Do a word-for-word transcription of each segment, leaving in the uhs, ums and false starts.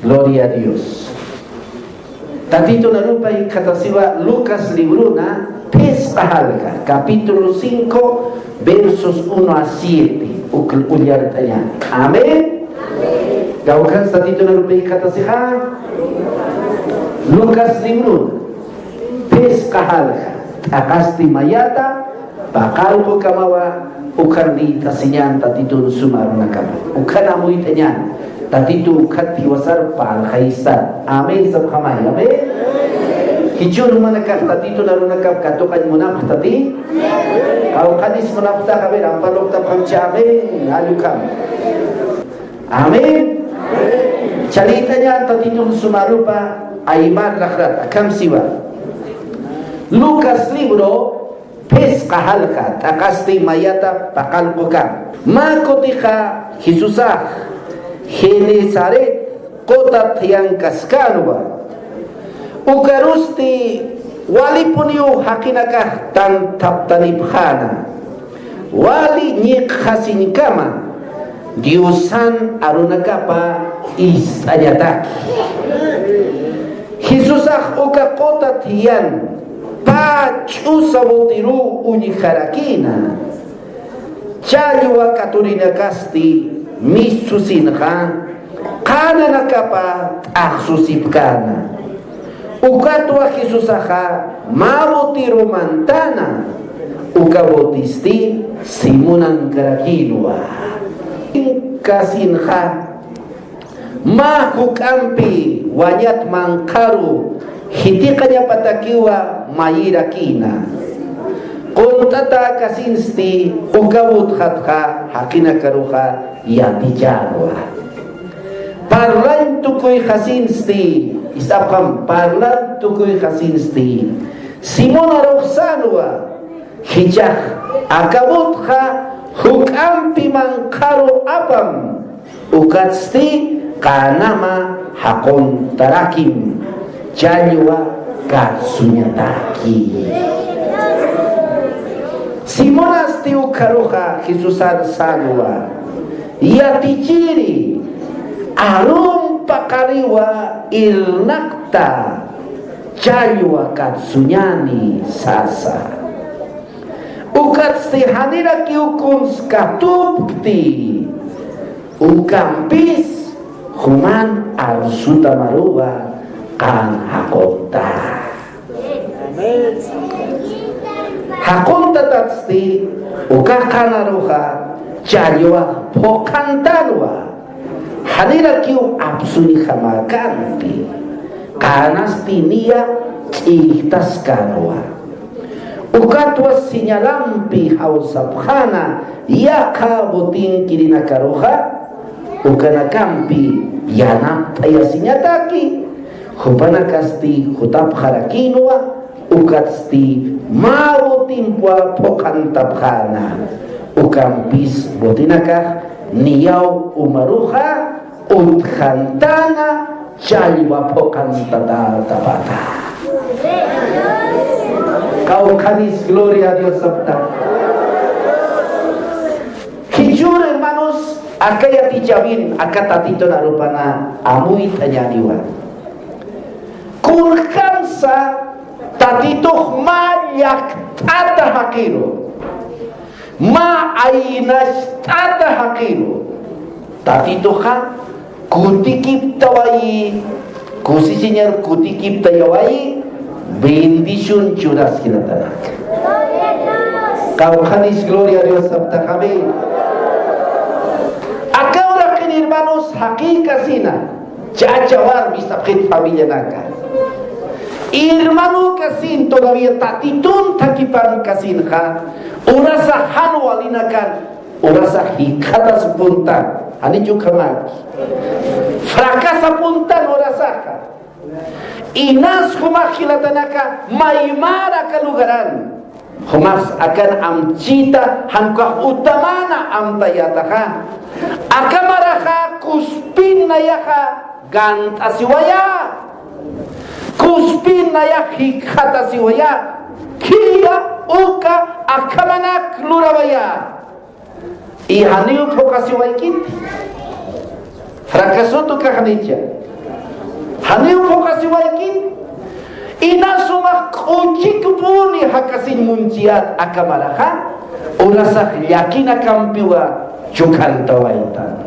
Gloria a Dios. Tatitun arupa jikxatasiwa Lucas librona phisqa jalja, capítulo cinco, versos uno a siete. Uk ullart'añäni. Amén. Kawkhans Tatitun arupa jikxatasixa. Lucas librona phisqa jalja, t'aqasti mayata paqallqukamawa, ukan liyt'asiñän Tatitun suma arunakama. Ukan amuyt'añän Tatitu ukat jiwasar parlxaystan. Amén sapxamay, amén. Jichhür jumanakax Tatitun arunakap katuqañ munapxtati? Qawqhanis munapxtax, a ver, ampa lluqtapxamchi, amén, jall ukham. Amén. Chaliyt'añän Tatitun suma arupa aymar laxrat, akham siwa. Lucas libro phisqa jalja, t'aqasti mayata paqallqukam. Mä kutixa Jesusax Genesaret qutat yankaskänwa. Ukarusti walipuniw jaqinakax tanthaptanipxäna. Wali ñiqxasiñkama Diosan arunakapa ist'añataki. Jesusax uka qutat yan pä ch'usa butiruw uñjarakïna. Challwa katurinakasti mistusinxa qananakapa t'axsusipkäna. Ukatwa Jesusaxa mä butiru mantäna, uka butisti Simonankarakinwa. Kasinxa mä juk'ampi wañat manqharu jitiqañapatakiwa mayirakïna. Qunt'atäkasinsti uka butxatxa jaqinakaruxa yatichänwa. Parlañ tukuyxasinsti, ist'apxam, parlañ tukuyxasinsti Simón arux sänwa, jichhax aka butxa juk'ampi manqharu apam, ukatsti qanama jaquntarakim, challwa katsuñataki. Simonasti ukharuxa Jesusar sänwa, yatichiri, arum paqariwa irnaqta, challwa katsuñäni sasa. Ukatsti janirakiw kuns katupkti, ukampis juman arsutamaruwa qan jaqunta. Jaquntatatsti uka qanaruxa challwax phuqhantanwa. Janirakiw apsuñjamäkänti, qanasti niya ch'ijtaskanwa. Ukatwa señalampi jawsapxäna yaqha botinkirinakaruxa, ukanakampi yanapt'ayasiñataki, jupanakasti jutapxarakïnwa, ukatsti mä botimpwa phuqhantapxäna. Ukampis botinakax niyaw umaruxa utjantana, challwa phuqhantatätapata. Kawkhanis gloria a Dios sapta. Jichhür hermanos, aka yatichäwin aka Tatitun arupana amuyt'añäniwa. Kunjamsa Tatitux mä llakt'ata jaqiru, mä aynacht'ata jaqiru. Tatituxa kutikiptawayi, kusisiñar kutikiptayawayi, bendición churaskiratanaka. Kawkhanis gloria a Dios saptaxami. Aka uraqin hermanos jaqïkasina, chacha warmi sapxit familianaka. Hermanokasin todavía Tatitun thakhipankasinxa, urasax jan walinakan, urasax jikxatasapuntan, janichu ukhamaki. Fracasapuntan urasaxa. Inas jumax jilatanaka maymar aka lugaran. Jumax akan amchita, jan ukax utamana amtayätaxa. Aka maraxa kuspin nayaxa gant'asiwaya. Kuspin nayax jikxatasiwaya. Khitiya uka akhamanak lurawaya. Y janiw phuqhasiwaykiti. Fracasot ukax janicha. Janiw phuqasiwayki, inas jumax k'uchikpuni jakasiñ munchiyät aka maraxa, urasax llakinakampiwa chukhantawaytan.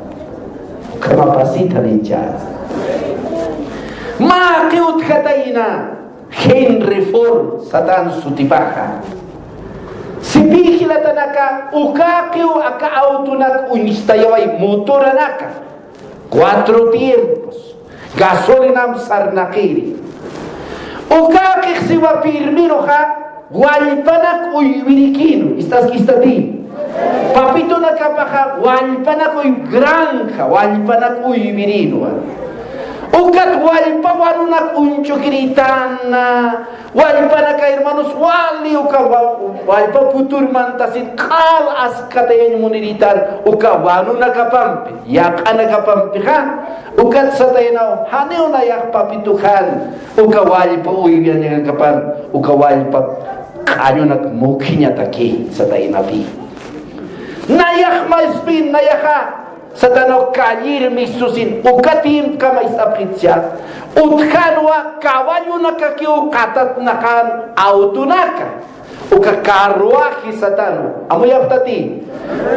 Ukhama pasita nicha. Mä qiw utjatayna Henry Ford satan sutipaxa. Sipï jilatanaka, uka qiw aka autonak uñstayaway motoranaka. Cuatro tiempos. Gasolinam sarnaqiri. Ukaqix siwa pirmiruxa wallpanak uywirikinu. Istaskistati. Papitunakapaxa wallpanak uy granja, wallpanak uywirinwa. Ukat wallpa wanunak uñch'ukiritanna. Wallpanaka, hermanos, wali uka wa-, wallpa putur mantasin q'al askatayañ muniritan uka wanunakapampi, yaq'anakapampixa, ukat sataynaw, janiw nayax papituxan, uka wallpa uywiañanakapan, uka wallpa q'añunak mukhiñataki sataynapi. Nayax mayspin, nayaxa, Satanaw kallir mistusin, uka tiempkama ist'apxitcha, utjanwa caballonakakiw qatatnaqan autonaka, uka carruaje satanwa, amuyaptati,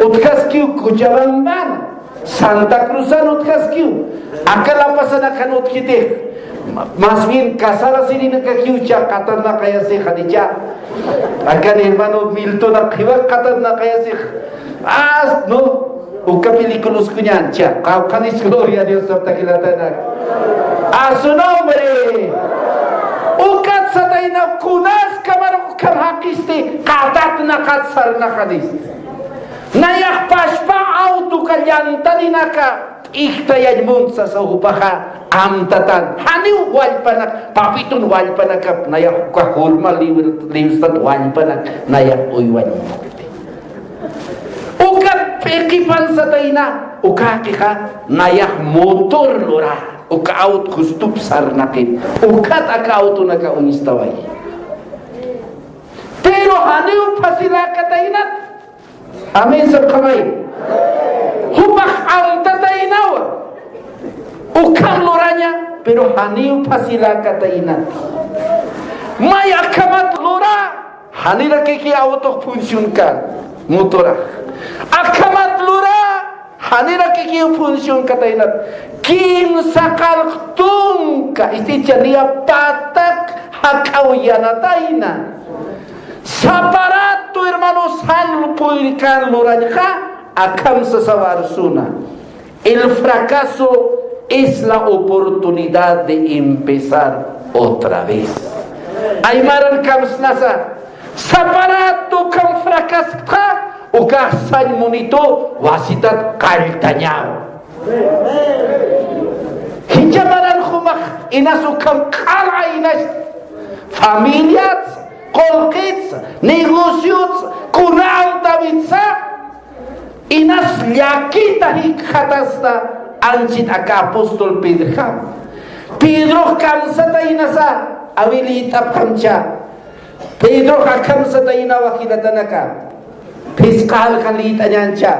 utjaskiw Cochabambana, Santa Cruzan utjaskiw, aka La Pazanakan utjitix, ma-, más bien casarasirinakakiwcha qatatnaqayasix janicha, akan hermano Miltonak jiwak qatatnaqayasix, as, no, Uka película uskuñancha, qawqhanis gloria a Dios sapta jilatanak. A su nombre. Ukat satayna kunas kamar ukham jaqisti, qatatnaqat sarnaqanis. Nayax pachpa auto uka llantarinaka, t'ijtayañ munt sasa jupaxa, amtatan. Janiw wallpanak, papitun wallpanakap, nayax uka jurma liw-, liwstat wallpanak, nayax uywañ. Uka p'iqipan satayna, ukaqixa nayax motor lura, uka aut justup sarnaqin, ukat aka autonaka uñstaway. Pero janiw facilakataynat. Amén, sapxamay. Jupax amtataynawa. Ukham luraña, pero janiw facilakataynat. May akhamat lura, Janirakiki autox función kan, motorax. Akhamat lura, janirakiki función kataynat. Kimsa qallq tunka, isticha niya patak jak'aw yanatayna. Sapa ratu, hermanos, jan puyri kan lurañxa, akham sasaw arsuna. El fracaso es la oportunidad de empezar otra vez. Aymaran kamsnasa, sapa ratu ukham fracaskta, ukax sañ munitu wasitat qalltañaw. Jichha maran jumax inas ukham q'al aynax familiats, qullqits, negociots, kuna amtawitsa, Inas llakita jikxatasta anchhit aka apóstol Pedrjam. Pedrox kamsataynasa, awi liyt'apxamcha. Pedrox akham sataynawa jilatanaka. Phisqa jaljan liyt'añancha.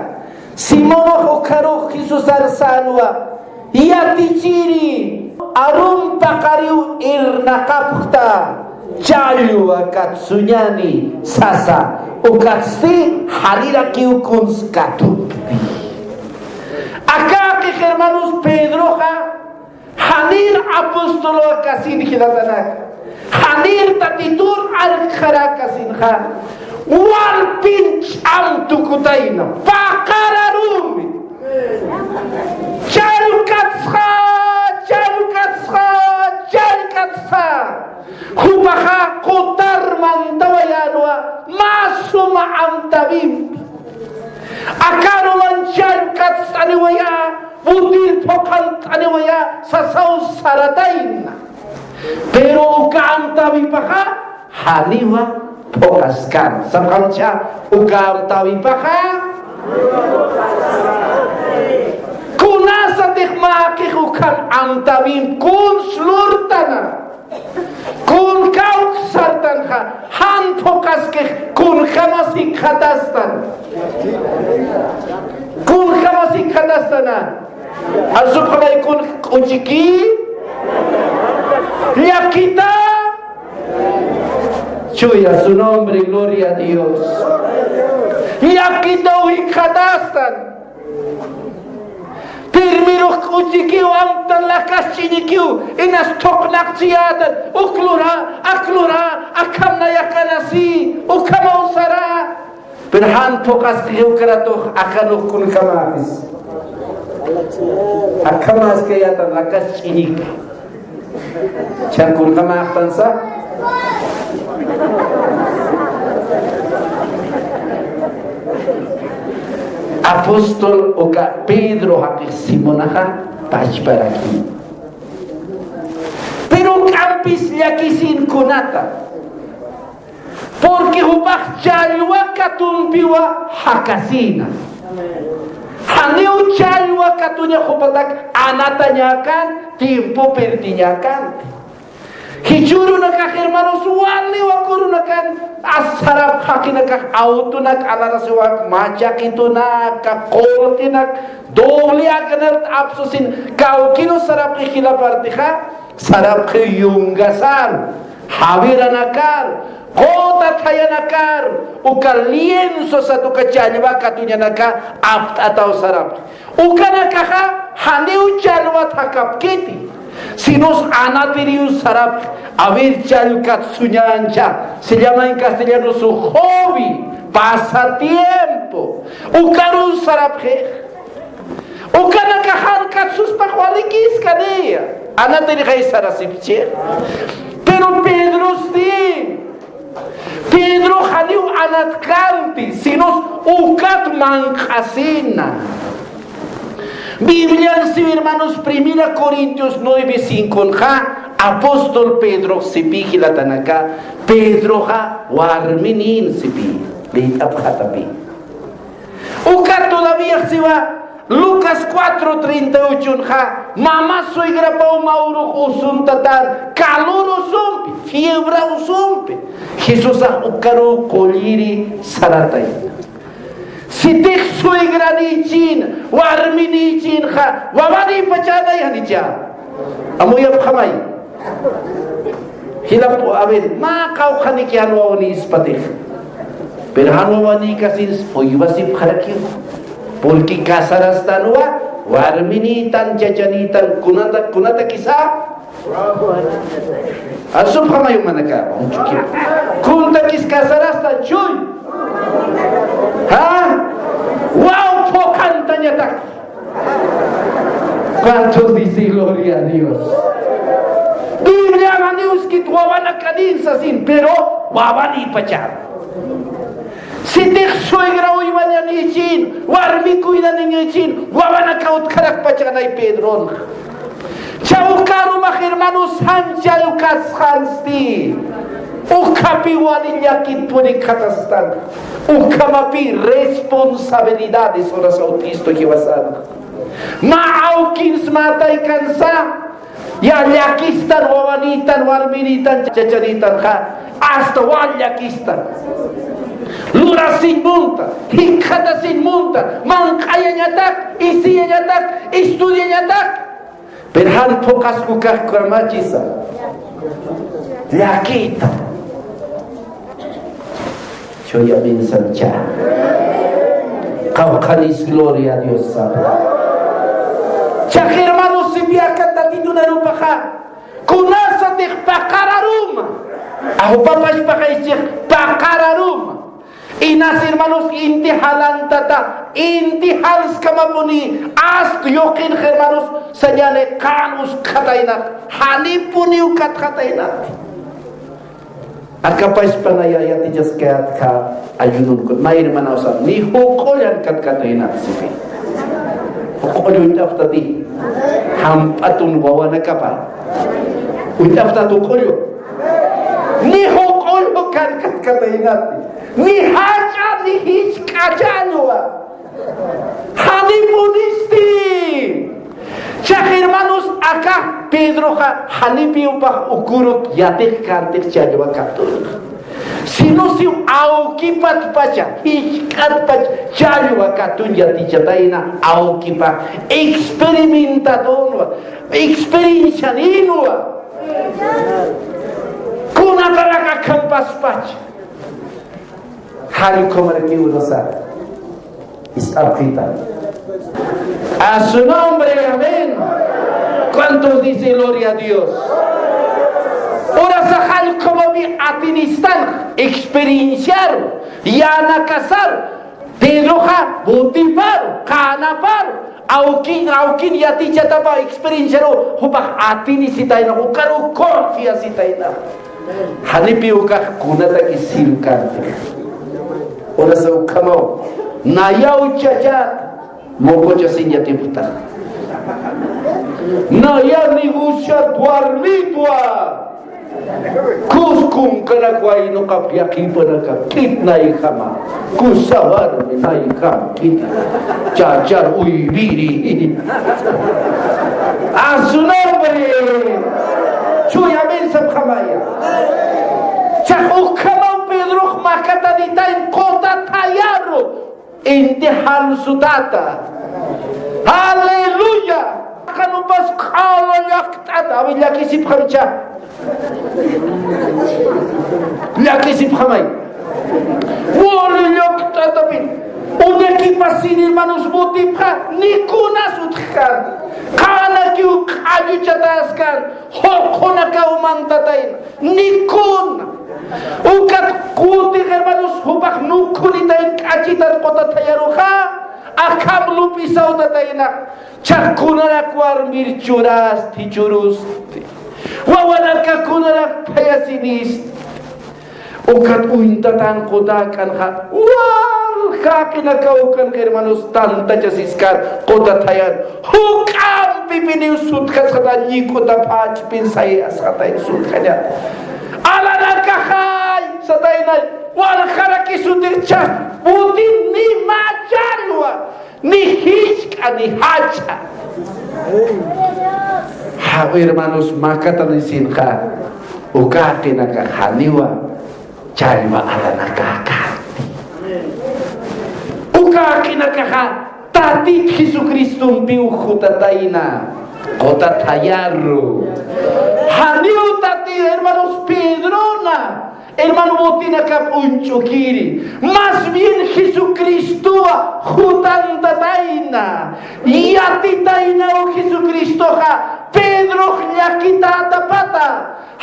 Simonx ukharux Jesusar sänwa. Yatichiri, arum paqariw irnaqapxta, challwa katsuñani sasa, ukatsti janirakiw kuns katupxi. Akaqix hermanos Pedroxa, janir apóstolwa kasin jilatanak. Janir Tatitun arkxarakisinxa, walpin ch'am tukutayna, paqar arumi. Challkatsxa, challkatsxa, challkatsxa. Jupaxa qutar mantawayänwa, mä suma amtawimpi. Akaruwan challkatst'aniwayä, butil phuqhant'aniwayä, sasaw saratayna. Pero uka amtawipaxa, janiwa phuqhaskan. Sapxamcha, uka amtawipaxa. Kunasatix mäqix ukham amtawimp kuns lurtana. Kun kawk sartanxa, jan phuqhaskix, kunjamas jikxatastan. Kunjamas jikxatastana. Arsupxamay kun k'uchiki. Llakita. Chuya su nombre, gloria a Dios. Llakita jikxatastan. Pirmirux k'uchikiw amtan lakas ch'iñikiw, inas thuqnaqchiyätan, uk lura, ak lura, akham nayakanasi, ukhamaw sara. Pero jan phuqasqiw ukharatux, akanux kunjamäpis. Akhamäskayätan lakas ch'iñik. Chhar kunjamäxtansa. Apóstol uka Pedro jaqix Simonaxa pachparaki. Pero uk'ampis llakisin kunata. Porque jupax challwa katumpiwa jakasina. Janiw challwa katuña jupatak anatañäkän, tiempo perdiñäkänti. Jichhürunakax, hermanos, waliwa urunakan, sarapx jaqinakax autonak alarasiwak, machaqitunaka, qullqinak, doble aganalt apsusin, kawkïru sarapxi jila partixa, sarapxi yungasar, jawiranakar, quta thayanakar, uka lienzo sat uka challwa katuñanaka apt'ataw sarapxi. Ukanakaxa janiw challwat jakapkiti, sinos anatiriw sarapxi, a ver, challw katsuñancha, se llama en castellano su hobby, pasatiempo. Ukarun sarapxi. Ukanakax jan katsuspax walikiskaniya. Anatirixay sarasipchi. Pero Pedrosti, Pedro janiw anatkanti, sinos ukat manq'asina. Biblian siwi, hermanos, Primera Corintios nueve cinco-nxa, apóstol Pedrox sipi jilatanaka, Pedroxa warminin sipi, liyt'apxatapi. Ukat todavía siwa, Lucas cuatro treinta y ocho-nxa, mama suegrapaw mä urux usuntatän, calor usumpi, fiebra usumpi. Jesusax ukaruw qulliri saratay. Sitix suegranïchin, warminïchinxa, wawanïpachänay janicha. Amuyapxamay. Jilap, a ver, mä qawqhaniki jan wawanïspatix. Pero jan wawanïkasins uywasipxarakiw. Porque casarastanwa, warminïtan, chachanïtan, kunata, kunatakisa. Asupxamay jumanaka, un chiquito. Kuntakis casarastan, chuy. ¿Ah? Wow, phuqhantañatak. ¿Cuántos dicen gloria a Dios? Biblia maniwskit wawanakanin sasin, pero wawanïpachar. Sitix suegra uywañanïchin, warmi cuidañanïchin, wawanaka utjarakpachanay Pedron. Chawkarumax, hermanos, janchal ukasxansti. Ukhapi wali llakit puriksxatastan. Ukhamapi responsabilidades, horas autisto jiwasan. Mä awkins mä taykansa, ya llakistan wawanïtan, warminïtan, chachanïtanxa, hasta wal llakistan. Lurasiñ munta, jikxatasiñ munta, manq'ayañatak, isiyañatak, estudiañatak. Pero jan phuqasku kax kamachisa. Llakita. Chuya minsancha. Qawqhanis gloria a Dios sapa. Chax hermanos, sipi aka Tatitun arupaxa. Kunasatix paqar aruma. Ajupa pachpaxa ischix paqar aruma. Inas hermanos, inti jalantata, inti jalskamapuni, hasta yuqinx hermanos, sañäni qan uskxatayna, janipuniw katxatayna. Aka pachpanaya yatichaskayätxa ayununkut, mä hermanawsa, ni juq'ullan katkatayna, sipi. Juq'ull uñt'apxtati, jamp'atun wawanakapa. Uñt'apxtat juq'ullu. Ni juq'ull ukan katkataynati. Ni jach'a, ni jisk'a challwa. Janipunisti. Chax hermanos, aka Pedroxa janipiw jupax uk uruk yatix kantix challwa katun. Sino siw awkipatpacha, jisk'atpach challwa katun yatichatayna awkipax experimentadunwa, experiencianinwa. Kunatarak akhampaspacha. Jall ukhamaraki urasa. Ist'apxita. A su nombre, amén. ¿Cuántos dicen gloria a Dios? Urasa jall ukhamampi atinistan, experienciaru, yanakasar, Pedroxa butiparu, qanaparu, awkin, awkin yatichatapa experienciaru, jupax atinisitayna, ukaru confiasitayna. Janipi ukax kunataki sirkanti. Urasa ukhamaw, nayaw chachat, muquchasin yatipxta. Naya negociar duarmitwa. Kuskun kanakwa inuqap yaqipanaka, kit nayjama. Kusawarmi nayjam, kit. Chachar uywiri. A su nombre. Chuya amén sapxamaya. Chax ukhamaw Pedrox makatanitayn quta thayaru. Inti jan sutata. Aleluya. Qanupas q'ala llakt'ata. A ver, llakisipxamcha. Llakisipxamay. Wali llakt'atapin. Unakipasin hermanos butipxa ni kunas utjkan. Qanakiw q'alluchatäskan. Juqunakaw mantatayna. Ni kuna. Ukat kutix hermanos jupax nukhunitay k'achitan quta thayaruxa, akham lupisaw tatayna, chax kunarak warmir churasti churusti. Wawanaka kunarak thayasinisti. Ukat uñtatan quta k'anxa, walja jaqinakaw ukan hermanos tantachasiskar quta thayan. Juk'ampipiniw sutjasxata, ñik'uta pachpin sayasxatay sutjañat. Alanakaxay satayna, waljaraki sutix chax butin ni mä challwa, ni jisk'a, ni jach'a. Jaw hermanos, makatanisinxa, uka jaqinakax janiwa challwa alanakax kasti. Uka jaqinakaxa Tatit Jesucristompiw jutatayna, quta thayaru. Janiw tati hermanos Pedrona, hermano butinakap uñch'ukiri. Más bien Jesucristowa jutantatayna. Yatitaynaw Jesucristoxa Pedrox llakitätapata.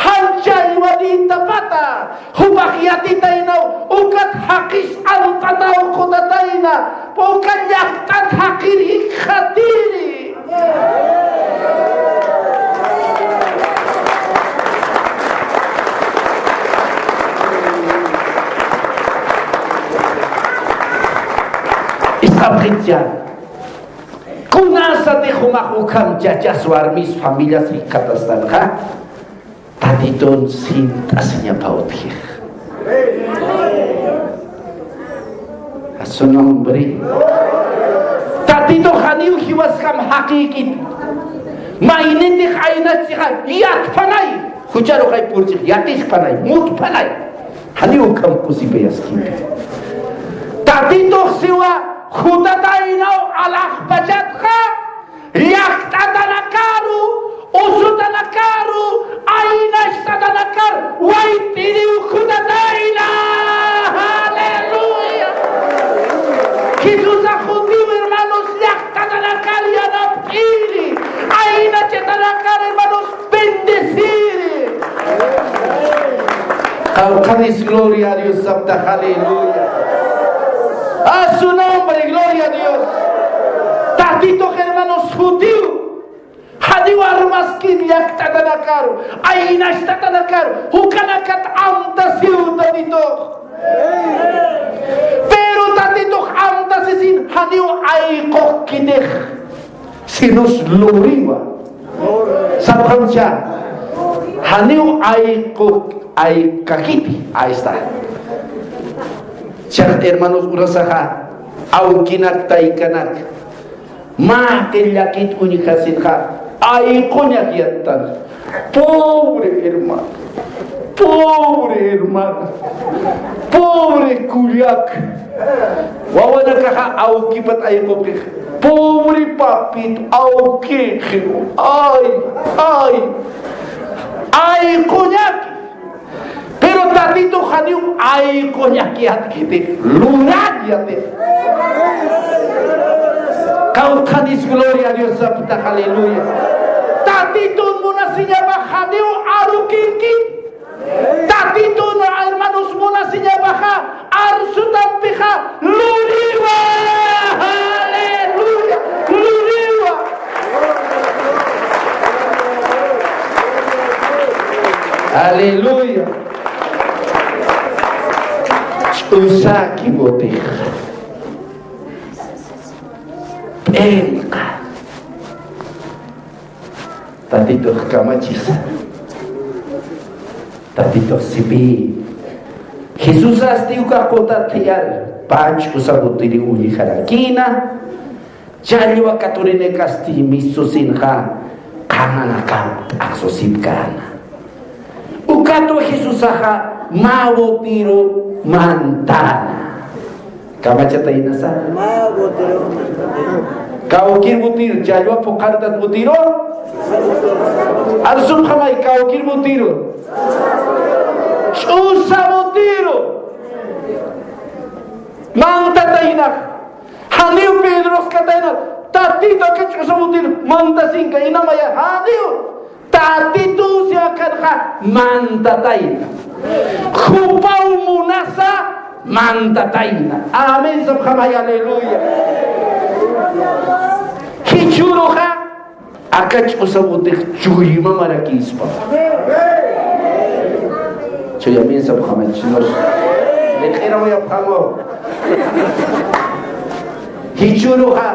Jan challwanïtapata, jupax yatitaynaw, ukat jaqis amt'ataw qutatayna, uka llakt'at jaqir jikxatiri. Ist'apxitcha, kunasatix jumax ukham chachas warmis familias jikxatastanxa, Tatitun sint'asiñapaw utjix. A su nombre. Tatitux janiw jiwaskam jaqïkit. Maynitix aynachixa yatpanay. Jucharux ay purchix yatichpanay, mutpanay. Janiw ukham kusipayaskiti. Tatitux siwa jutataynaw alaxpachatxa. Llakt'atanakaru, usutanakaru, aynacht'atanakar, wayt'iriw jutatayna. Aleluya. Jesusa jutiw, hermanos, llakt'atanakar yanapt'iri, aynachatanakar, hermanos, bendeciri. Qawqhanis gloria a Dios sapta, aleluya. A su nombre, gloria a Dios. Tatitux, hermanos, jutiw. Janiw armaskin llakt'atanakaru, aynacht'atanakaru, jukanakat amtasiw Tatitux. Pero Tatitux amtasisin janiw ayqukkitix. Sinus luriwa. Sapxamcha, janiw ayquk, ayqakiti. Ahí está. Chax, hermanos, urasaxa, awkinak, taykanak, mä qillakit uñjasinxa, ayquñak yattan. Pobre hermano, pobre hermana, pobre kullak. Wawanakaxa awkipat ayqupxix. Pobre papito, awkixiw. Ay, ay. ayquñaki. Pero Tatitux janiw ayquñakiyätkiti, lurañatix. Kawkhanis gloria a Dios sapxta, aleluya. Tatitun munasiñapax janiw arukinkiti. Tatitun, hermanos, munasiñapaxa arsutampixa luriwa. Aleluya, luriwa. Aleluya. Ch'usaki butixa. P'inqa. Tatitux kamachisa. Tatitux sipi. Jesusasti uka quta thiyar, pä ch'usa butiriw uñjarakïna. Challwa katurinakasti misusinxa qhananakam t'aqsusipkäna. Ukatwa Jesusaxa mä butiru mantäna. Kamachataynasa. Mä butiru mantäna. Kawkïr butiru, challwa phuqhantat butiru. Arsupxamay, kawkïr butiru. Ch'usa butiru. Mantatayna. Janiw Pedroskatayna, Tatito, aka ch'usa butiru mantasinka, inamaya, janiw. Tatitusi akanxa mantatayna. Jupaw munasa mantatayna. Amén sapxamay, aleluya. Jichhüruxa aka ch'usa butix chuymamarakïspa. Chuyamin sapxamay, chinus. Liq'irawayapxamaw. Jichhüruxa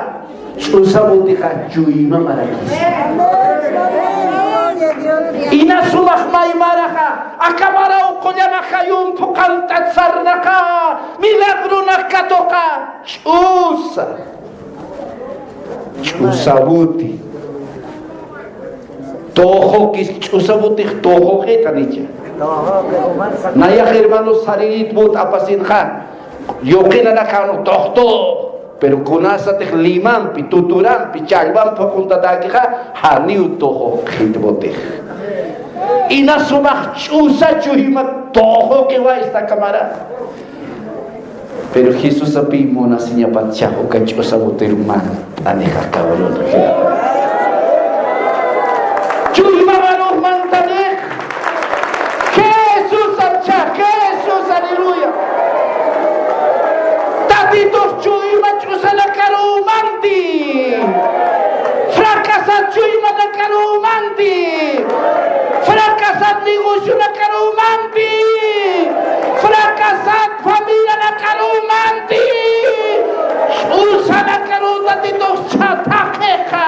ch'usa butixa chuymamarakïspa. Inas sumax may maraxa, aka maraw qullan ajayun phuqhant'at sarnaqa, milagronak katuqa, ch'usa. Ch'usa buti. Tuqukis ch'usa butix tuquqitanicha. Nayax hermanos saririt but apasinxa. Yuqinanakanu tuqtuq. Pero kunasatix limampi, tuturampi, challwampi phuqhuntatäkixa, janiw tuquqit butix. Inas sumax ch'usa chuyma tuquqiwaysta aka mara. Pero Jesusapi munasiñapatxa uka ch'usa butiru mantanix aka urunxa. Chuyma marux mantanix. Jesús ancha, Jesús, aleluya. Tatitux chuyma ch'usanakaruw manti. Fracasar chuymanakaruw manti. Fracasar negocionakarumampi, fracasar familianakarumampi, ch'usanakaru Tatitux ch'usatäxixa.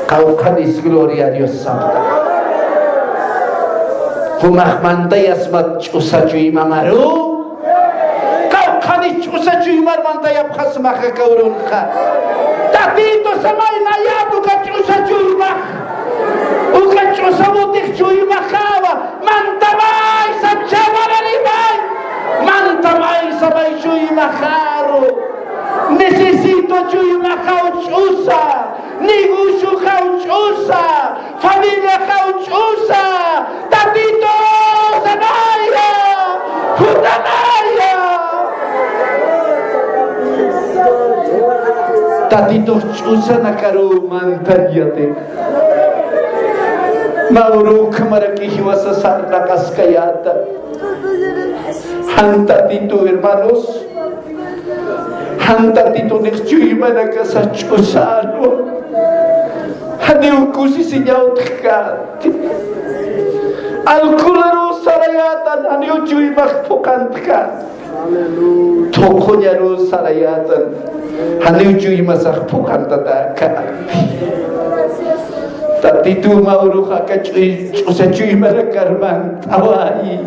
Qawqhanis, gloria a Dios, santa. Jumax mantayasmat ch'usa chuymamaru. Qawqhanis ch'usa chuymar mantayapxasmaxa aka urunxa. Tatito, samayna yap uka ch'usa chuymax. Uka ch'usa butix chuymaxawa. Mantamay, samchawa, rarimay. Mantamay, samay chuymaxaru. Necesito chuymaxaw ch'usa. Negocioxaw ch'usa, familiaxaw ch'usa, Tatito, sanaya, jutanaya. Tatitux ch'usanakaru mantañatix. Mä uru ukhamaraki jiwasa sarnaqaskayäta. Jan Tatitu, hermanos. Jan Tatitunix chuymanakasa ch'usänwa. Janiw kusisiñaw utjkänti. Alcoholaru sarayätan, janiw chuymax phuqhantkäti. Thuqhuñaru sarayätan, janiw chuymasax phuqhantatäkänti. Tatitu, mä urux aka ch'uy, ch'usa chuymanakar mant'awayi.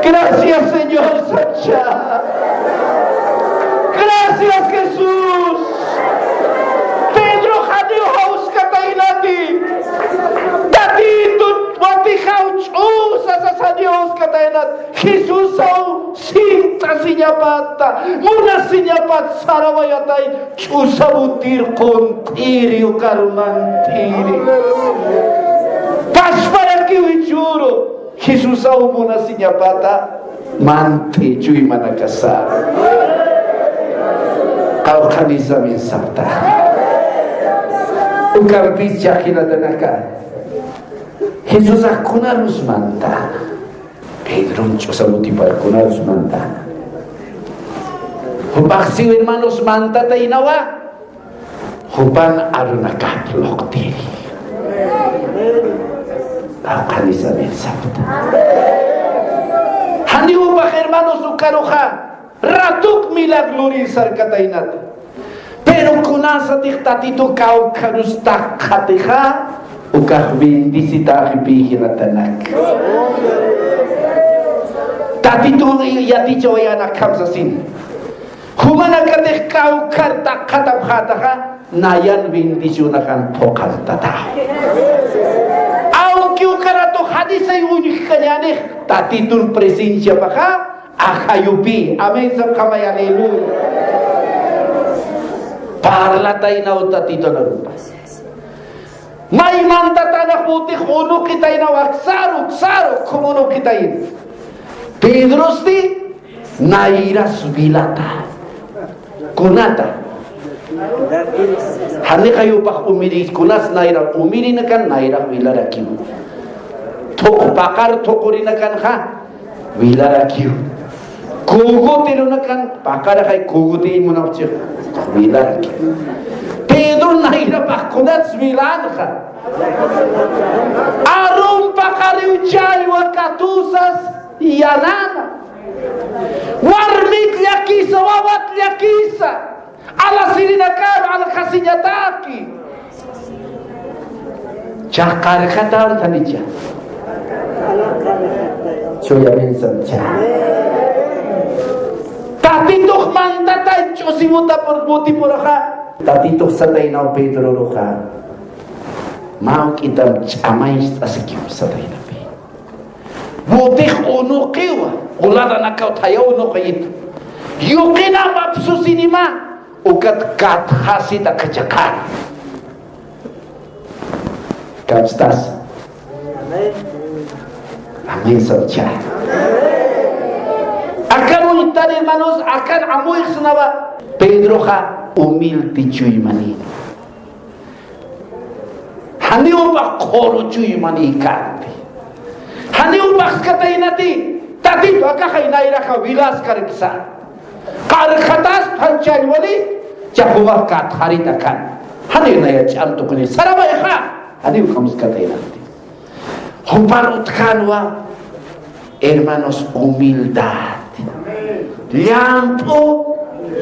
Gracias, Señor, sacha. Gracias, Jesús. Pedro janiw jawskataynati. Tatitut watijaw ch'usa sasa janiw jawskataynati. Jesusaw sint'a Munasiñapata, munasiñapat sarawayatay, ch'usa butir qunt'iri, ukaru mant'iri. Pachparakiw jichhüru, Jesusaw munasiñapata mant'i chuymanakasar. Qawqhanisa amén sapxta. Ukampis chaqinatanaka, Jesusax kunarus mant'ana. Pedron ch'usa butipar kunarus mant'ana. Jupax siw hermanos mant'ataynawa, jupan arunakap luqtiri. Qawqhanisa amén sapxta. Janiw jupax hermanos ukaruxa ratuk milagro lurïr sarkataynata. Pero kunasatix Tatitu kawkharus takxatixa, ukax bendecitäxipï jilatanak. Tatitu yatichawayän akham sasin. Jumanakatix kawkhar takxatapxätaxa, nayan bendicionakan phuqhantata. Aunque uka ratu janisay uñjkañänix, Tatitun presenciapaxa, ajayupï. Amén sapxamay, aleluya. Parlataynaw Tatitun arupa. May mantatänax butix unuqitaynaw aksaru, aksaru, khum unuqitayna. Pedrosti nayras wilata. Kunata. Janixa jupax umiri, kunas nayra umirinakan, nayrax wilarakiw. Thuq paqar thuqurinakanxa, wilarakiw. Kuguti runakan, paqaraxay kuguti munapxchi, wilarakiw. Pedro nayrapax kunats wilanxa. Arun paqariw challwa katusas yanana. Warmit llakisa, wawat llakisa. Alasirinakar alxasiñataki. Chaqarxatäntanicha. Chuyamïnsamcha. Tatitux mantatay ch'usi buta pur-, butipuraxa. Tatitux sataynaw Pedroruxa. Mä juk'itam ch'amañcht'asikiw sataynapi. Butix unuqiwa, uladanakaw thaya unuqiyit. Yuqinam apsusinima, ukat katxasit akachaqar. Kamstas. Amén, sapxcha. Akan uñt'an, hermanos, akan amuyxsnawa. Pedroxa humilde chuymanïna. Janiw jupax qhuru chuymanïkänti. Janiw jupax kataynati, Tatitu, akaxay nayraxa wilaskarksa. Qarxatas phanchallwali, cha jumax katxarit akan. Janiw naya ch'am tuquni, saramayxa. Janiw kamskataynati. Jupar utjänwa, hermanos, humildad. Llamp'u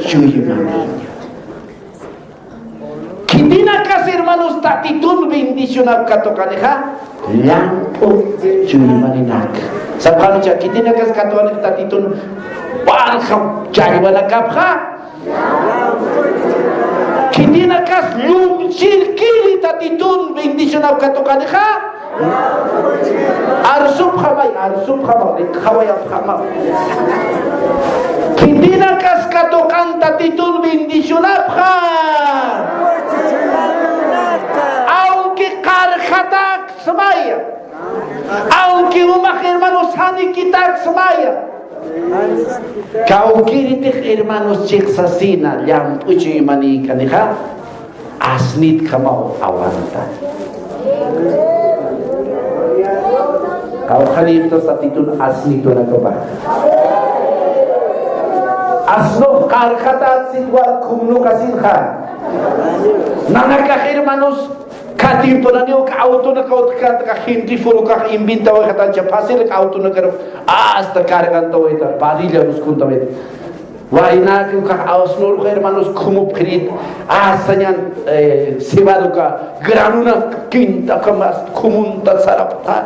chuymanïna. Khitinakas, hermanos, Tatitun bendicionap katuqanixa, llamp'u chuymanïnak. Sapxänicha, khitinakas katuqanix Tatitun walja challwanakapxa. Khitinakas llumchirkiri Tatitun bendicionap katuqanixa. Arsupxamay, arsupxamay, rikxawayapxamay. Khitinakas katuqan Tatitun bendicionapxa. Aunque qarxataksmaya, aunque jumax hermanos janikitaksmaya, kawkïritix hermanos chiqsasina, llamp'u chuymanïkanixa. Asnitjamaw aguanta. Qawqhanïpxta Tatitun asnitunakupax. Asnux qarxatätsitwa khum unuqasinxa. Nanakax hermanos, khatimpunaniw uka autonakaw utjkänti, uka gente furukax inventawayxatancha, fácil uka autonakaru hasta cargantawayta, parrilla ruskuntawayta. Waynäki ukax asnurux hermanos khumupxirit, asañan, eh, cebada uka granuna quinta ukham khumuntach sarapxta.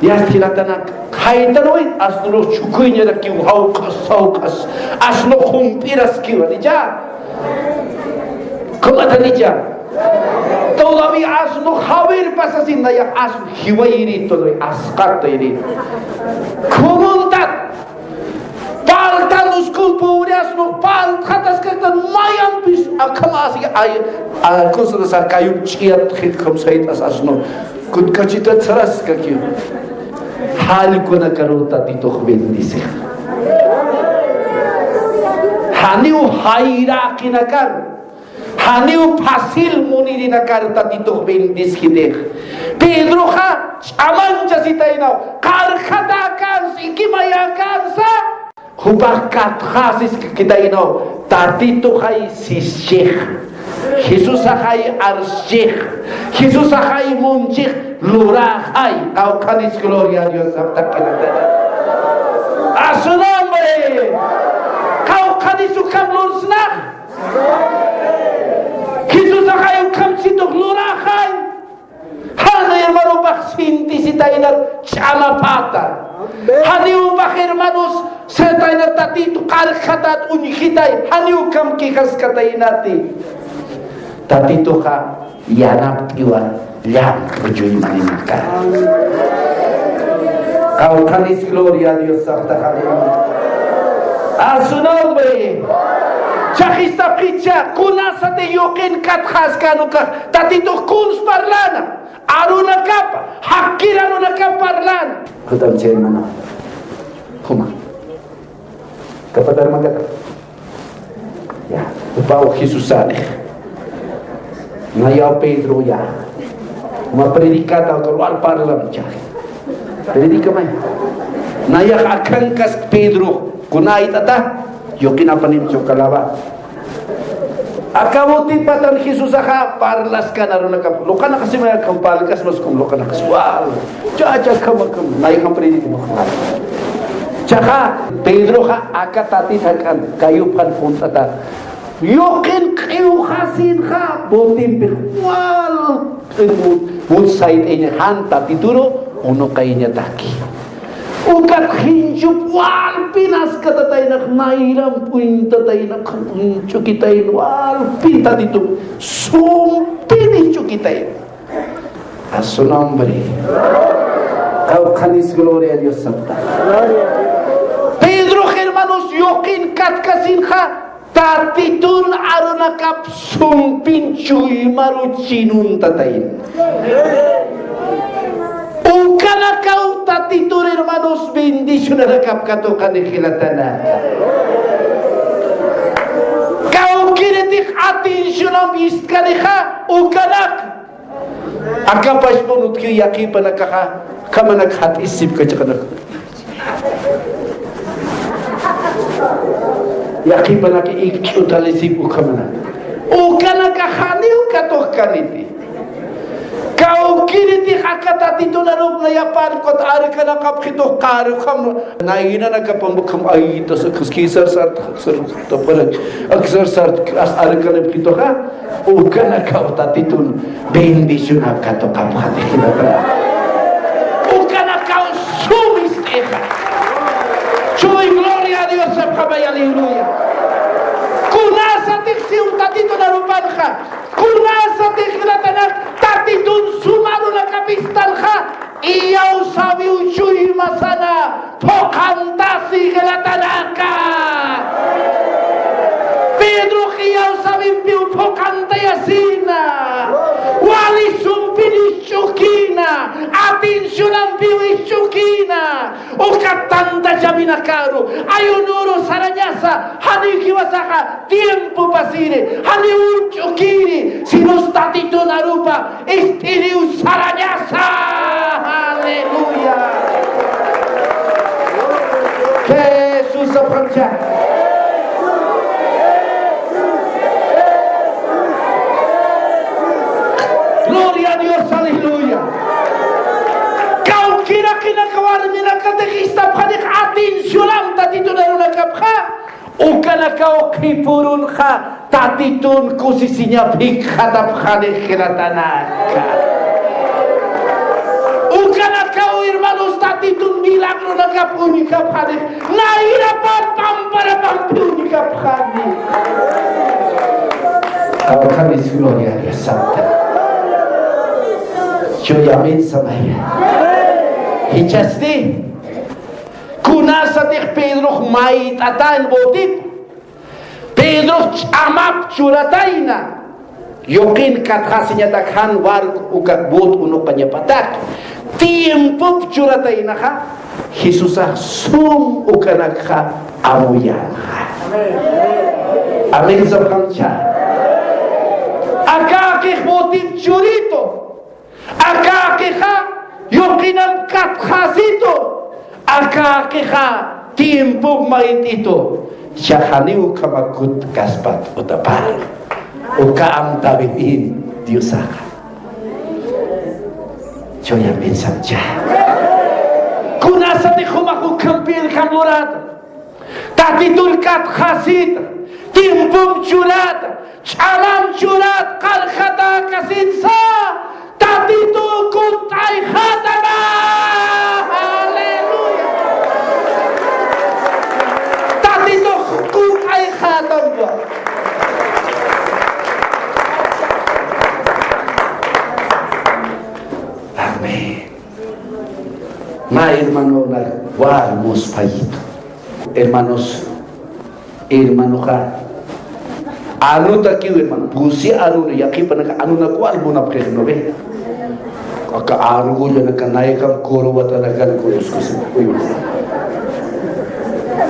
Yast jilatanak, jaytanway asnurux chhukuyñarakiw jawq'as, jawq'as, asnux jump'iraskiwa, ¿nicha? ¿Kumatanicha? Todavía asnux jawir pasasin, nayax asn jiwayiri, todavía asqatayiri. Khumuntat. Parltan Uskun pobre asno, paltxataskaktan mayampis, akham así, ay, a, cosas, a, kayuk ch'iyat, jikxam saytas asno, kutkachitat saraskaki. Jallkunakaru Tatitux bendicix. Janiw jayraqinakar. Janiw fácil munirinakar Tatitux bendisjitix. Pedroxa ch'amanchasitaynaw, qarjatakansa, ikimayakansa, jupax katxasiskakitaynaw, Tatituxay sischix, Jesusaxay arschix, Jesusaxay munchix, luraxay, qawqhanis gloria a Dios sapxta. A su nombre. Qawqhanis ukham lursnax. Jesusaxay ukham situx luraxay. Jan hermanopax sintisitaynar ch'amapata. Janiw upax hermanos sitaynar Tatitu qarjxatat uñjitay. Janiw ukham quejaskataynati. Tatituxa yanapt'iwa llank'u chuymaninaka. Qawqhanis gloria a Dios sapxta, aleluya. A su nombre. Chajistapxicha, kunasati yuqin katxaskan ukax, Tatitux kuns parlana, arunakapa, jakir arunakapa parlana. Jutam chay hermano. Juma. Kapatar makata. Ya, upaw Jesusanix. Nayaw Pedro ya. Ma predicata, uka lugar parlam cha. Predica may. Nayax akankas Pedro, kuna ayt'ata, yuqinapanim chokalaba. Aka botipatan Jesusaxa parlaskan arunakap, luqanakasima akham parlkasmas kum luqanakas wal. Chacha akham akham, nayaxam predica. Chaxa Pedroxa aka Tatit jak'an, kayupxan junt'ata. Yuqin q'iwxasinxa, botimpix wal, wut sayt'ini jan Tatituru, unuqayañataki. Ukat jinchup walpin askatataynax, nayram puñtataynax, ch'ukitayn walpin Tatitup, sumpin ch'ukitayn. A su nombre. Qawqhanis gloria a Dios sapxta. Pedro, hermanos, yuqin katkasinxa, Tatitun arunakap sumpin chuymaru chinuntatayn. Ukanakaw Tatitun, hermanos, bendicionanakap katuqani jilatanaka. Kawkiritix atencionamp istkanixa, ukanak. Aka pachpun utjiw yaqhipanakaxa, ukhamanak jat'isipka chiqanak. Yaqhipanak ikch'utalisip ukhamanak. Ukanakax janiw katuqkaniti. Kawkiritix aka Tatitun arup nayapan ukat arkanakapxitux qar ukham, naynanakapam ukham aytas aksar sart, aksar sart, aksar sart, arkanipxituxa. Ukanakaw Tatitun bendicionap katuqapxani jilata. Ukanakaw sum ist'ixa. Chuy gloria a Dios sapxamay, aleluya. Kunasatix siw Tatitun arupanxa, kunasatix jilatanak Tatitun sum arunakap istanxa, iyawsawiw chuymasana phuqantasi jilatanaka. Pedrox iyawsawimpiw phuqantayasina. Wali sumpin isch'ukina. Atencionampiw isch'ukina. Uka tantachawinakaru, ayunuru sarañasa, janiw jiwasaxa tiempo pasiri, janiw ch'ukiri, sinos Tatitun arupa ist'iriw sarañasa. Aleluya. Jesús apxamcha. Gloria a Dios, aleluya. Kawkiraqinaka warminakatix istapxanix atencionam Tatitun arunakapxa. Ukanakaw qhipürunxa Tatitun kusisiñap jikxatapxani jilatanaka. Ukanakaw, hermanos, Tatitun milagronakap uñjapxani, nayrapan pamparapampi uñjapxani. Qawqhanis gloria a Dios sapxta. Chuy amén samaya. Jichhasti kunasa Pedrox mayt'atäna botip. Pedrox ch'amap churatayna. Yuqin katxasiñatak jan barco uka bot unuqañapatak. Tiempop churataynaxa, Jesusax sum ukanakxa amuyänxa. Amén, sapxamcha. Akäqix botip churitu. Akäqixa yuqinam katxasitu. Akäqixa tiempom mayt'itu. Jichhax janiw ukhama kutkaspat utapar. Uka amtawin Diosaxa. Chuya mensaje. Kunasatix jumax ukham pirjam lurata. Tatitur katxasita, tiempom churata, ch'amam churata, qarxatäkasinsa, Tatitu kunt'ayxätama. Aleluya. Tatitu kunt'ayxätama. Amén. Mä hermanonak wal musphayitu. Hermanos, hermanoxa, anutakiw, hermano, pusi anuna, yaqhipanaka anunak wal munapxix, ¿no ve? Aka argollanaka, nayakamp curvatanakan kunuskusi.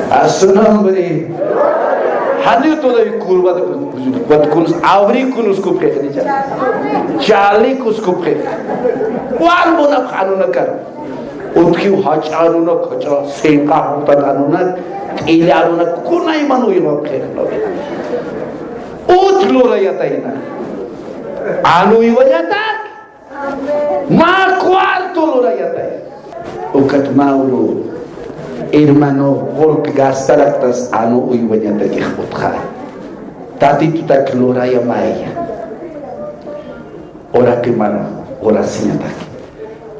A su nombre. Janiw todavía curvata, wat kunus, abrigo kunuskupxix, nicha. Chaleco uskupxix. Wal munapxi anunakan. Utjiw jach'a anunak, jach'a sinqa jutan anunak, t'illi anunak, kunayman uywapxix, ¿no ve? Utj lurayatayna. Anu uywayatak. Mä cuarto lurayatay. Ukat mä uru hermano, porque gastaraktas anu uywañatakix utjay. Tatitutak lurayamaya. Ora que mano, ora siñatak.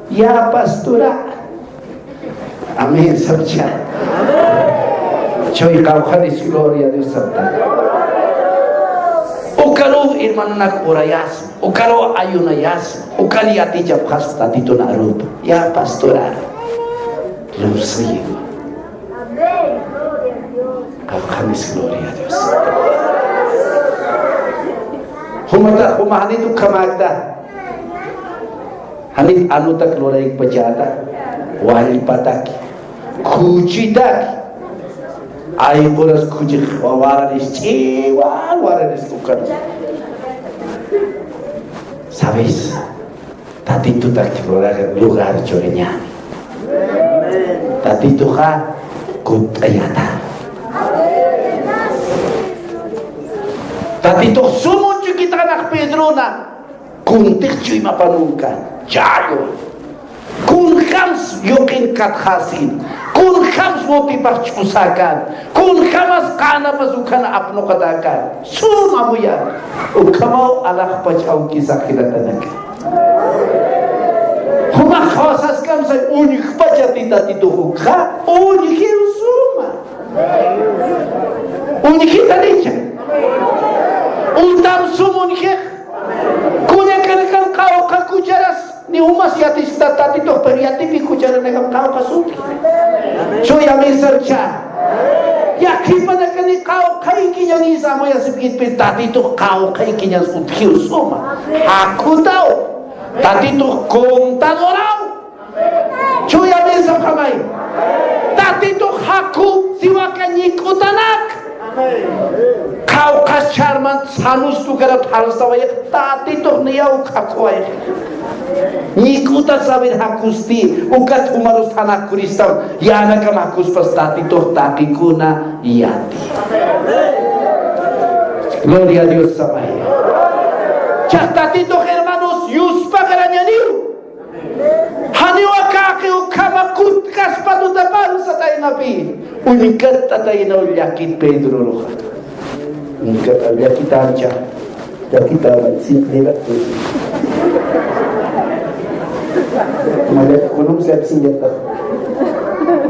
Ya pastora. Amén, sapcha. Chuy qawqhanis, gloria a Dios, sapta. Ukaru hermanonak urayas, ukaru ayunayas, ukar yatichapxas Tatitun arupa. Ya pastora. Lursiwa. Qawqhanis, gloria a Dios. Jumata, juma janitu ukhamäkta. Janit anutak luraypachäta, wallpataki, khuchitaki. Ayquras khuchix waranis ch'iwan, waranis ukan. ¿Sabes? Tatitutak lugar, lugar churiñäni. Tatituxa kutt'ayata. Tatitux sum uñchukitanax Pedrona. Kuntix chuymapanunka, challwa. Kunjams yuqin katxasin, kunjams botipax ch'usäkän, kunjamas qänapas ukhana apnuqatäkän. Sum amuyän, ukhamaw alaxpach awkisa jiratanaka. Jumax qhawasaskamsa uñjpachati Tatitux ukxa, uñjiw suma. Uñjitanicha. Utam sum uñjix. Kullakanakan qawqha kucharas, ni umas yatista Tatitux, pero yatipi kucharanakam qawqha sutji. Chuya mensaje. Yaqhipanakani qawqhaykiñanisa amuyasipkitpi Tatitux qawqhaykiñan utjiw suma. Jakhutaw. Tatitux contadoraw. Chuya mensaje amay. Tatitux jakhu siwaka ñik'utanak. Qawqhas chharman sanustukarat jalsawayx, Tatitux niyaw jakhuwayx. Ñik'utat saber jakhusti, ukat jumarus janakuristam, yänakam jakhuspasa Tatitux taqikuna yati. Gloria a Dios, amay. Chaq Tatitux, hermanos, yuspagarañaniw. Janiw akäqi ukhama kutkaspat utaparu sataynapi. Uñkat tataynaw llakit Pedroruxa. Uñkat llakitäncha. Llakitäncha, sin nira. Maya kunum se sin yata.